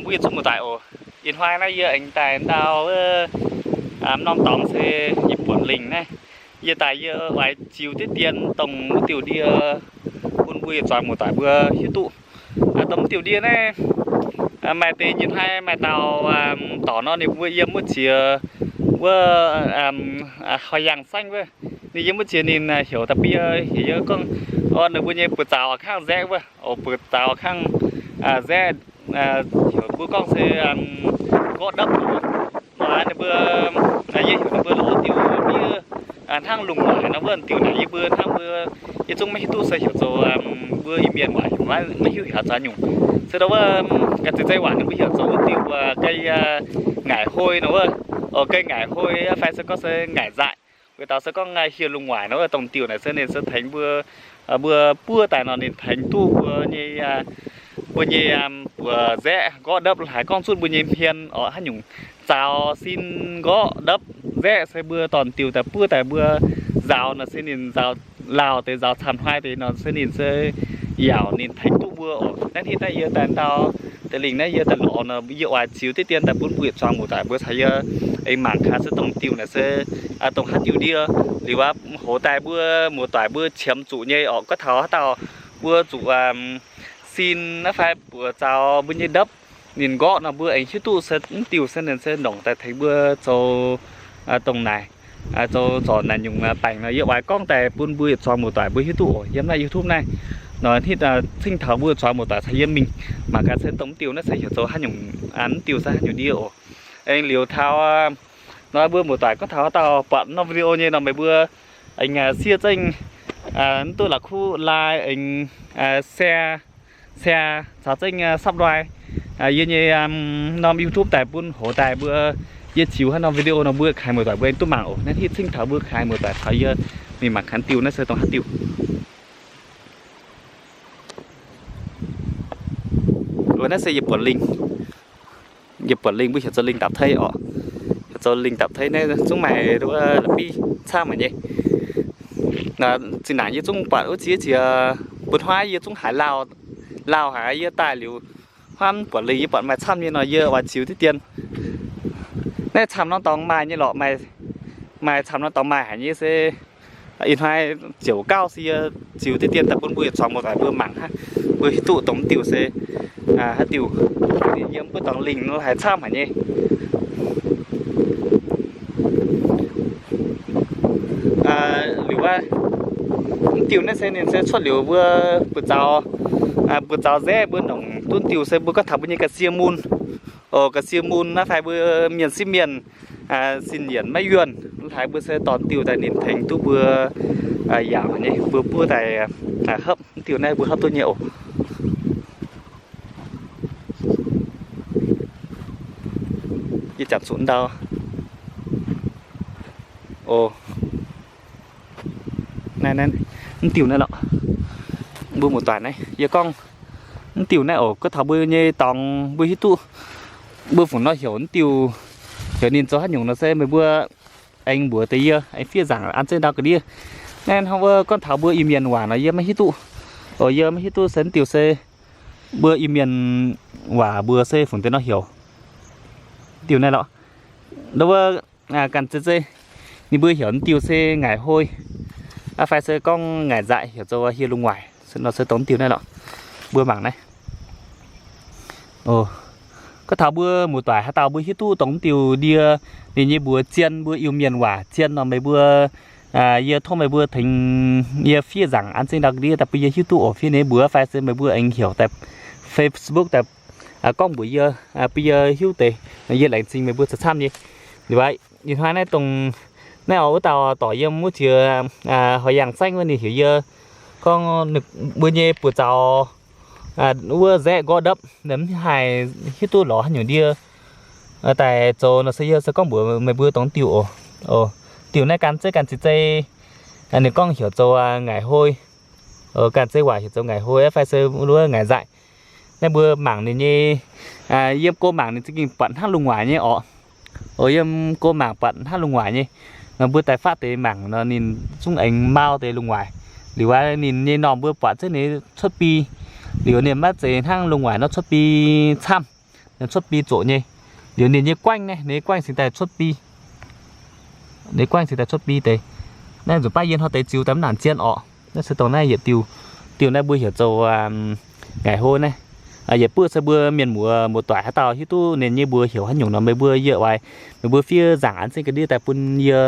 Mbuo yietc zungv muoz-doic oc. Ih hnoi naaiv yie aengx daaih ndau wuov norm dorngx se yie buonc lingh naaiv. Yie daaih yie oix ziux diqv dien dongh wuov diuh ndie bun mbuo yietc zuangx muoz-doic mbuo hiuv duqv. Dongh wuov diuh ndie naaiv maaih deix nyei hnoi maaih dauh dorc nor ninh mbuo yiem wuov ziex wuov Hoi Yangh Saengv wuov. Ninh yiem wuov ziex ninh heuc da'biei heuc yie gorngv, o, ninh mbuo nyei buoz-zaux kangv nzaeqv wuov, o, buoz-zaux kangv nzaeqv, heuc mbuo gorngv se nqorqv ndopv. Nor ninh mbuo, yie heuc ninh mbuo lorz wuov diuh miev hnangv lungh waaic nor wuov diuh naaic yie mbuo hnangv mbuo, yie zungv maiv hiuv duqv se heuc zoux mbuo Iu-Mienh waac heuc maiv hiuv haaix zanc nyungc. Se ndau wuov ga'zeix zei waac ninh mbuo heuc zoux wuov diuh ga'naaic hoi nor wuov, o, ga'naaic hoi fai se gorngv se ngaaic nzaaih. Weic dauh se gorngv hieh lungh waaic nor wuov dongh diuh naaic se ninh se tengx mbuo, mbuo buov daaih nor ninh tengx duqv mbuo nyei, mbuo nyei buoz-nzaeqv nqorqv ndopv haaix gorngv zunv mbuo nyei hmien oc haaix nyungc zaux sin nqorqv ndopv nzaeqv se mbuo dorn diuh daaih buov daaih mbuo nzaaux nor se ninh nzaaux lauh deix nzaaux camv hnoi deix nor se ninh se yaauc ninh tengx duqv mbuo oc. Naaiv hitv naaiv yie daaih ndau deix lingh naaiv yie daaih lorz nor yie oix ziux diqv dien daaih bun mbuo yietc zuangx muoz-doic mbuo caux yie aengx mangc gaax se dongh diuh naaic se dongh haaix diuh ndie. Liuz aqv, hoz daaih mbuo muoz-doic mbuo qiemx zuqc nyei oc. Gorngv taux haaix dauh mbuo zuqc sin naaiv fai buoz zaux mbuo nyei ndopv ninh nqorqv nor mbuo aengx hiuv duqv se mv diuh se ninh se nongc daaih tengx mbuo zoux dongh naaic, zoux zorc naaic nyungc baengc nor yie oix gorngv daaih bun mbuo yietc zuangx muoz-doic mbuo hiuv duqv oc. Yiem naaiv YouTube naaiv nor hitv cingv taux mbuo zuangx muoz-doic caux yie mingh mangc gaax se dongh mv diuh naaiv se heuc zoux haaix nyungc, mv diuh se haaix nyungc ndie oc. Aengx liuz taux nor mbuo muoz-doic gorngv taux haaix dauh buatc norm video nyei nor meih mbuo aengx siev zengv mv duqv la'kuqv like aengx share, share caux zengv subscribe yie nyei norm YouTube daaih bun hoz daaih mbuo yie ziux haaix norm video nor mbuo kaaix muoz-doic mbuo aengx duqv mangc oc. Naaiv hitv cingv taux mbuo kaaix muoz-doic caux yie mingh mangc gaax diuh naaiv se dongh haaix diuh. Naaiv se yietc buonc lingh, yietc buonc lingh mbuo heuc zoux lingh dapc tei oc. Heuc zoux lingh dapc tei naaiv zungv maaih la'bieiv camv haic nyei. Zinh ndaangc yie zungv buatc wuov ziex jiex, bun hnoi yie zungv haiz lauh, lauh haic yie daaih liuz hnamv buatc lingh yie buatc maaih camv nyei nor yie oix ziux diqv dien. Naaiv camv norm dorngx maaih nyei lorqc, maaih camv norm dorngx maaih haic nyei se ih hnoi ziouc gauh se yie ziux diqv dien daaih bun mbuo yietc zuangx muoz-doic mbuo mangc hnangv, mbuo hiuv duqv dongh mv diuh se haaix diuh. Yiem wuov dorngx lingh nor haiz camv haic nyei. Liuz aqv, mv diuh naaiv se ninh se cuotv liuz mbuo buoz-zaux, buoz-zaux nzaeqv mbuo nongc duqv diuh se mbuo gorngv taux mbuo nyei ga'sie mun. O, ga'sie mun naaiv fai mbuo mienh sieqv mienh sin yienc maiv yuonh haaix mbuo se dorh diuh daaih ninh tengx duqv mbuo yaauc nyei mbuo buov daaih hopv. Mv diuh naaiv mbuo hopv duqv nyei oc. Yie jangx zuqc ndau. O, naaiv, mv diuh naaiv lorqc. Mbuo muoz-doic naaiv yie gorngv mv diuh naaiv oc, gorngv taux mbuo nyei dorngx mbuo hiuv duqv mbuo fungc nor heuc mv diuh, heuc ninh zoux haaix nyungc nor se meih mbuo aengx mbuox deix yie aengx fiev nzaangc an zeiv ndau ga'ndiev. Naaiv hnangv wuov gorngv taux mbuo Iu-Mienh waac nor yie maiv hiuv duqv. O, yie maiv hiuv duqv se mv diuh se mbuo Iu-Mienh waac mbuox se fungc deix nor heuc diuh naaiv lorqc. Ndau wuov ganh zeiv zeiv ninh mbuo heuc mv diuh se ngaaic hoi, aa fai se gorngv ngaaic nzaaih heuc zoux hieh lungh waaic nor se dongh mv diuh naaiv lorqc. Mbuo mangc naaiv. Gorngv taux mbuo muoz-doic haaix dauh mbuo hiuv duqv dongh mv diuh ndie ninh nyei mbuox zien, mbuo Iu-Mienh waac zien nor meih mbuo, yie tov meih mbuo tengx yie fiev nzaangc an zeiv ndau ga'ndiev daaih bun yie hiuv duqv oc. Fiev ninh mbuox fai se meih mbuo aengx heuc daaih Facebook daaih gorngv mbuox yie, bun yie hiuv deix, yie laengz zingh meih mbuo camv-camv nyei. Liuz aqv, ih hnoi naaiv dongh naaiv oix wuov dauh dorc yiem wuov ziex Hoi Yangh Saengv wuov ninh heuc yie gorngv mbuo nyei buoz-zaux wuov nzaeqv nqorqv ndopv, mv haih hiuv duqv lorz haaix nyungc ndie daaih zoux nor se yie se gorngv mbuox meih mbuo dongh diuh oc. Diuh naaiv gan zeiv gan zeiv zeiv, ninh gorngv heuc zoux ngaaic hoi. Gan zeiv waac heuc zoux ngaaic hoi fai se wuov ngaaic nzaaih. Naaiv mbuo mangc ninh nyei, yiem go mangc ninh za'gengh buatc hnangv lungh waaic nyei orqc. O, yiem go mangc buatc hnangv lungh waaic nyei. Nor mbuo daaih fatv deix mangc nor ninh zungv aengx mau deix lungh waaic. Liuz aqv, ninh nyei normh mbuo buatc zengv ninh cuotv bi. Liuz ninh maiv zeiz hnangv lungh waaic nor cuotv bi camv. cuotv bi zoqc nyei. Liuz ninh nyei guaengv naaiv, ninh nyei guaengv cingx daaih cuotv bi. Ninh guaengv cingx daaih cuotv bi deix. Naaiv nzunc baav yie hnoi deix ziux daaih mv nangc zien orqc. Naaiv se dongh naaiv yietc diuh, diuh naaiv mbuo heuc zoux ngaih hlo naaiv. Yietc buoqv se mbuo mienh muoz muoz-doic haaix dauh hiuv duqv ninh nyei mbuox heuc haaix nyungc nor, meih mbuo yie oix, meih mbuo fiev nzaangc an zengv ga'ndiev daaih bun yie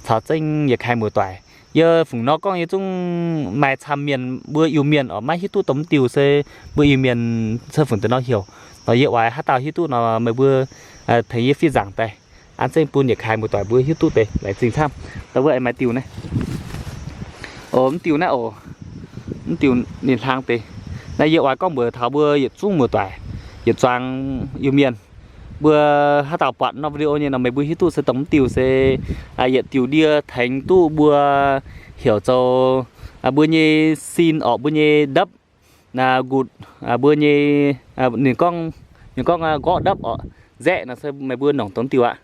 caux zengv yietc kaaix muoz-doic. Yie fungc nor gorngv yie zungv maaih camv mienh mbuo Iu-Mienh oc, maiv hiuv duqv dongh mv diuh se mbuo Iu-Mienh se fungc deix nor heuc. Nor yie oix haaix dauh hiuv duqv nor, meih mbuo tengx yie fiev nzaangc daaih an zengv bun yietc kaaix muoz-doic mbuo hiuv duqv deix laengz zingh camv. Ndau wuov aengx maaih diuh naaiv. O, mv diuh naaiv oc. Mv diuh ninh hlang deix. Naaiv yie oix gorngv mbuox taux mbuo yietc zungv muoz-doic, yietc zuangx Iu-Mienh, mbuo haaix dauh buatc norm video nyei nor, meih mbuo hiuv duqv se dongh mv diuh se yietc diuh ndie tengx duqv mbuo heuc zoux mbuo nyei sin orqc, mbuo nyei ndapv, nqutc, mbuo nyei, ninh gorngv, ninh gorngv nqorqv ndapv orqc, nzaeqv nor se meih mbuo nongc dongh diuh aqv.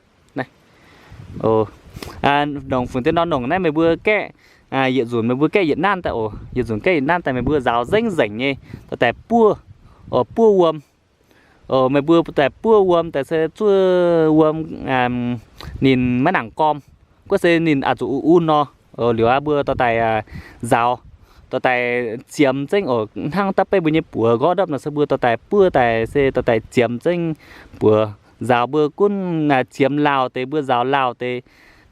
Nongc fungc deix nor nongc naaiv meih mbuo gaeqv, yietc nzunc meih mbuo gaeqv yietc nanv daaih oc. Yietc nzunc gaeqv yietc nanv daaih meih mbuo nzaaux nzengc nzengc nyei, dorh daaih buov, buov wuom. Meih mbuo dorh daaih buov wuom daaih se zuov wuom ninh maiv nangc gorm. Guov se ninh aqc zuqc un-un nor, liuz aqv mbuo dorh daaih nzaaux, dorh daaih ziemx zengv oc. Hnangv da'beiv mbuo nyei buoz nqorqv ndapv nor se mbuo dorh daaih buov daaih se dorh daaih ziemx zengv buoz nzaaux. Mbuo gunv ziemx lauh deix, mbuo nzaaux lauh deix,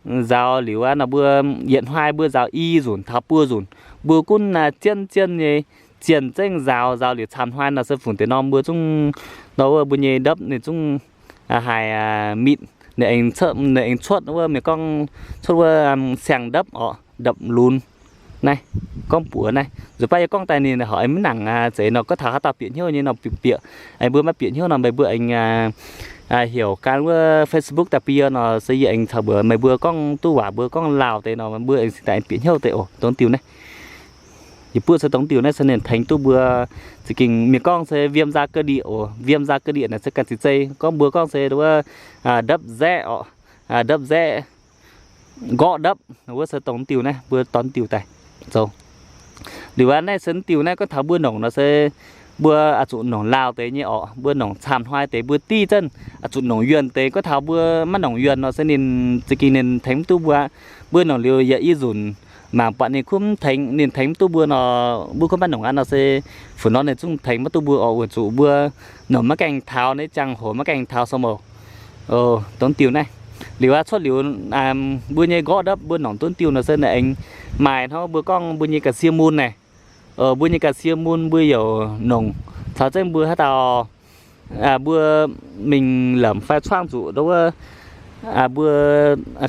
nzaaux liuz aqv nor mbuo yietc hnoi mbuo nzaaux i nzunc taux buo nzunc. Mbuo gunv zien zien nyei zienh zengv nzaaux, nzaaux liuz camv hnoi nor se fungc deix norm mbuo zungv, nor wuov mbuo nyei ndapv ninh zungv haih mitc, ninh aengx cuotv wuov, mienh gorngv cuotv wuov siang-ndapv orqc, ndapv lunx naaiv, gorngv buoz naaiv. Nzunc baav yie gorngv daaih ninh horpc aengx maiv nangc zeiz nor, gorngv taux haaix dauh bieqc hnyouv nyei nor bieqc, aengx mbuo maiv bieqc hnyouv nor meih mbuo aengx heuc gan wuov Facebook daaih bun yie nor se yie aengx caux mbuox meih mbuo gorngv duqv waac, mbuo gorngv lauh deix nor mbuo aengx cingx daaih aengx bieqc hnyouv deix oc. Dongh diuh naaiv yietc buoqv se dongh diuh naaiv se ninh tengx duqv mbuo za'gengh mienh gorngv se viêm da cơ địa oc. Viêm da cơ địa naaic se ganh cingx zei gorngv mbuo gorngv se wuov ndapv nzaeqv orqc, ndapv nzaeqv, nqorqv ndapv wuov se dongh diuh naaiv mbuo dorh diuh daaih zoux. Liuz aqv naaiv se diuh naaiv gorngv taux mbuo nongc nor se mbuo aqc zuqc nongc lauh deix nyei orqc. Mbuo nongc camv hnoi deix mbuo div zanc aqc zuqc nongc yuonh deix. Gorngv taux mbuo maiv nongc yuonh nor se ninh za'gengh ninh tengx mv duqv mbuo aqv. Mbuo nongc liuz yietc i nzunc mangc buatc ninh kuv mv tengx, ninh tengx mv duqv mbuo nor mbuo kuv maiv nongc aqv nor se fungc nor ninh zungv tengx maiv duqv mbuo orqc. Weic zuqc mbuo nongc maiv gaengh taux, naaiv ziangh hoc maiv gaengh taux sou mouc. Dongh diuh naaiv liuz aqv cuotv liuz mbuo nyei nqorqv ndapv mbuo nongc dongh diuh nor se ninh aengx maaih hnangv mbuo gorngv mbuo nyei ga'sie mun naaic. Mbuo nyei ga'sie mun mbuo youc nongc caux zengv mbuo haaix dauh mbuo mingh lamc fai cuangv zuqc ndau wuov mbuo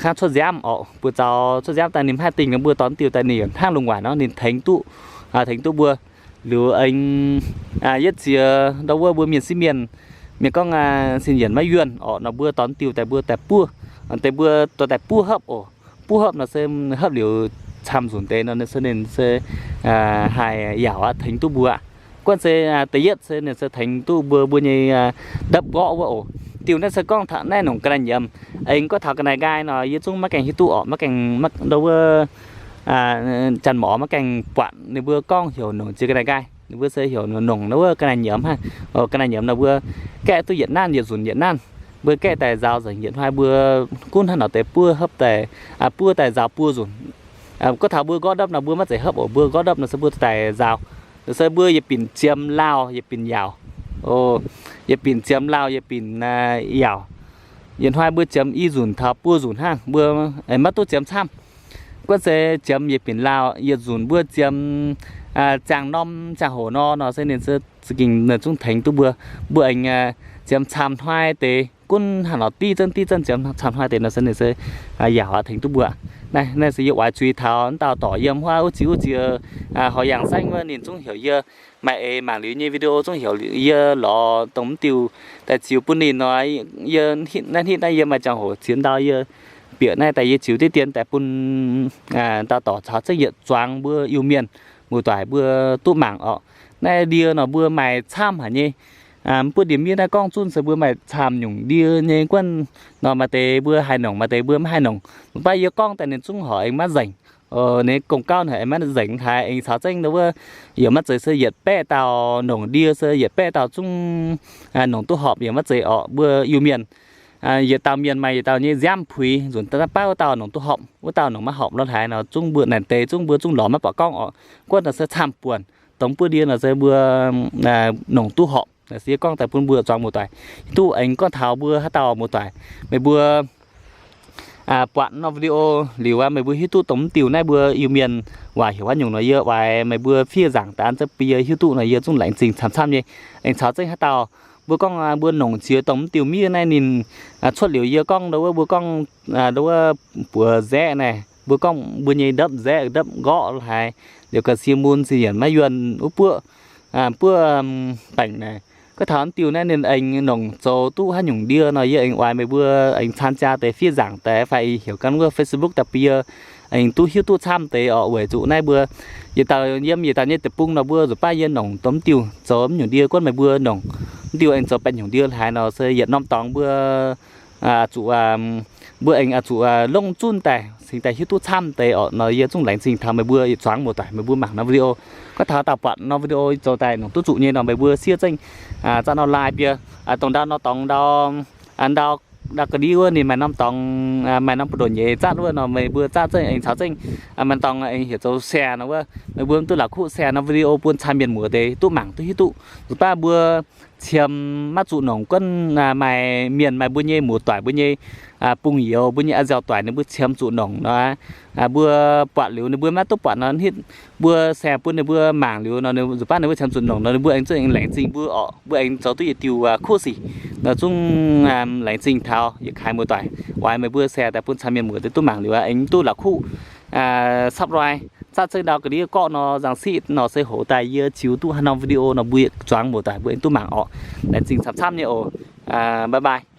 kangv cuotv nziaamv orqc, buoz-zaux cuotv nziaamv daaih ninh mv haih dingh nor mbuo dorh diuh daaih ninh yaac hnangv lungh waaic nor ninh tengx duqv, tengx duqv mbuo. Liuz aengx yietv ziex ndau wuov mbuo mienh sieqv mienh, mienh gorngv sin yienc maiv yuonh orqc nor mbuo dorh diuh daaih mbuo daaih buov, deix mbuo dorh daaih buov hopv oc. Buov hopv nor se hopv liuz camv nzunc deix nor se ninh se haih yaauc aqv, tengx duqv mbuo aqv. Guonv se da'yietv se ninh se tengx duqv mbuo, mbuo nyei ndapv nqorqv wuov oc. Diuh naaiv se gorngv taux naaiv nongc ga'naaiv nyiemz. Aengx gorngv taux ga'naaiv nqaai nor yie zungv maiv gaengh hiuv duqv orqc, maiv gaengh ndau wuov janx-morc maiv gaengh buatc ninh mbuo gorngv heuc nongc jiex ga'naaiv nqaai. Ninh mbuo se heuc nongc ndau wuov ga'naaiv nyiemz hnangv. Ga'naaiv nyiemz nor mbuo gaeqv duqv yietc nanv yietc nzunc yietc nanv. Mbuo gaeqv daaih nzaaux nzengc yietc hnoi mbuo gunv hnangv nor deix buov hopv daaih, buov daaih nzaaux buo nzunc. Gorngv taux mbuo nqorqv ndapv nor mbuo maiv zeiz hopv oc, mbuo nqorqv ndapv nor se mbuo daaih nzaaux. Se mbuo yietc binc ziemx lauh yietc binc yaauc. Yietc binc ziemx lauh yietc binc yaauc. Yietc hnoi mbuo ziemx i nzunc taux buo nzunc hnangv, mbuo maiv duqv ziemx camv. Guonv se ziemx yietc binc lauh yietc nzunc mbuo ziemx ziangh norm ziangh hoc nor, nor se ninh za'gengh zungv tengx duqv mbuo. Mbuo aengx ziemx camv hnoi deix gunv hnangv nor div zanc div zanc ziemx camv hnoi deix nor se ninh se yaauc aqv tengx duqv mbuo. Naaiv, naaiv se yie oix zuiz taux naaiv dauh dorc yiem huaav wuov ziex wuov ziex, Horh Yaangh Saengv wuov ninh zungv heuc yie maaih eix mangc liuz nyei video zungv heuc yie lorz dongh mv diuh daaih ziux bun ninh nor. Yie naaiv hitv naaiv yie maaih ziangh hoc ziex ndau yie bieqc naaiv daaih yie ziux diqv dien daaih bun dauh dorc caux zengv yietc zuangx mbuo Iu-Mienh muoz-doic mbuo duqv mangc orqc. Naaiv ndie nor mbuo maaih camv haic nyei. Mv buoqv ndie-miev naaiv gorngv zunv se mbuo maaih camv nyungc ndie nyei guonv nor, maaih deix mbuo haih nongc, maaih deix mbuo maiv haih nongc. Mv baac yie gorngv daaih ninh zungv horpc aengx maiv nzengc. ninh gong gauv haic, maiv nzengc haic. Aengx caux zengv wuov, yaac maiv zeiz se yietc baeqv dauh nongc ndie se yietc baeqv dauh zungv nongc duqv horpc, yaac maiv zeiz orqc. Mbuo Iu-Mienh yietc dauh mienh maaih yietc dauh nyei nziaamv puix, nzunc daaih baav wuov dauh nongc duqv horpc, wuov dauh nongc maiv horpc lorqc. Haiz nor zungv mbuo naaic deix zungv mbuo zungv lorz maiv buatc gorngv orqc. Guonv naaic se camv-buonc, dongh buov ndie nor se mbuo nongc duqv horpc. Naaic se yie gorngv daaih bun mbuo zuangx muoz-doic hiuv duqv. Aengx gorngv taux mbuo haaix dauh muoz-doic, meih mbuo buatc norm video liuz aqv, meih mbuo hiuv duqv dongh mv diuh naaiv mbuo Iu-Mienh waac heuc haaix nyungc nor, yie oix meih mbuo fiev nzaangc daaih an zengv bun yie hiuv duqv nor, yie zungv laengz zingh camv-camv nyei. Aengx caux zengv haaix dauh mbuo gorngv mbuo nongc ziex dongh mv diuh miev naaiv ninh cuotv liuz yie gorngv ndo wuov, mbuo gorngv ndo wuov buoz nzaeqv naaiv, mbuo gorngv mbuo nyei ndopv nzaeqv ndopv nqorqv haic, liuz ga'sie mun se yienc maiv yuonh wuov buoqv, buoqv baengc naaic. Gorngv taux mv diuh naaiv ninh aengx nongc zoux duqv haaix nyungc ndie nor, yie aengx oix meih mbuo aengx caan jaa deix fiev nzaangc daaih fai heuc gan wuov Facebook daaih bun yie aengx duqv hiuv duqv camv deix orqc. Weic zuqc naaiv mbuo yietc dauh yiem yietc dauh nyei deic-bung nor, mbuo nzuqc baav yie nongc dongh mv diuh zoux mv nyungc ndie. Guonv meih mbuo nongc mv diuh aengx zoux baengc nyungc ndie haic nor, se yietc norm dorngx mbuo zuqc, mbuo aengx zuqc longc zunv daaih cingx daaih hiuv duqv camv deix orqc nor, yie zungv laengz zingh taux meih mbuo yietc zuangx muoz-doic, meih mbuo mangc norm video. Gorngv taux dauh buatc norm video zoux daaih nongc duqv zuqc nyei nor, meih mbuo siev zengv zatv norm like bie, dongh ndau norm dorngx ndau, ndau, ndau ga'ndiev wuov ninh maaih norm dorngx, maaih norm buoz-ndoqv nyeiz zatv wuov nor, meih mbuo zatv zengv aengx caux zengv maaih dorngx aengx heuc zoux share nor wuov, meih mbuo mv duqv la'kuqv share norm video bun caan mienh muoz deix duqv mangc duqv hiuv duqv. Nzuqc baav mbuo qiemx maiv zuqc nongc, guonv maaih mienh maaih mbuo nyei muoz-doic, mbuo nyei bungx-youz, mbuo nyei a'nziaauc doic ninh mbuo qiemx zuqc nongc nor, mbuo buatc liuz ninh mbuo maiv duqv buatc nor, hitv mbuo share bun ninh mbuo mangc liuz nor, nzuqc baav ninh mbuo qiemx zuqc nongc nor, ninh mbuo aengx zungv aengx laengz zingh mbuo orqc. Mbuo aengx zoux duqv yietc diuh kuv sic nor, zungv laengz zingh taux yietc kaaix muoz-doic. Oix meih mbuo share daaih bun caan mienh muoz deix duqv mangc liuz aqv, aengx duqv la'kuqv subscribe, zatv zengv ndau ga'ndiev gorqv nor, nzangc siqv nor se hoc daaih yie ziux duqv haaix norm video nor, mbuo yietc zuangx muoz-doic mbuo aengx duqv mangc orqc. Laengz zingh camv-camv nyei oc. Bye bye.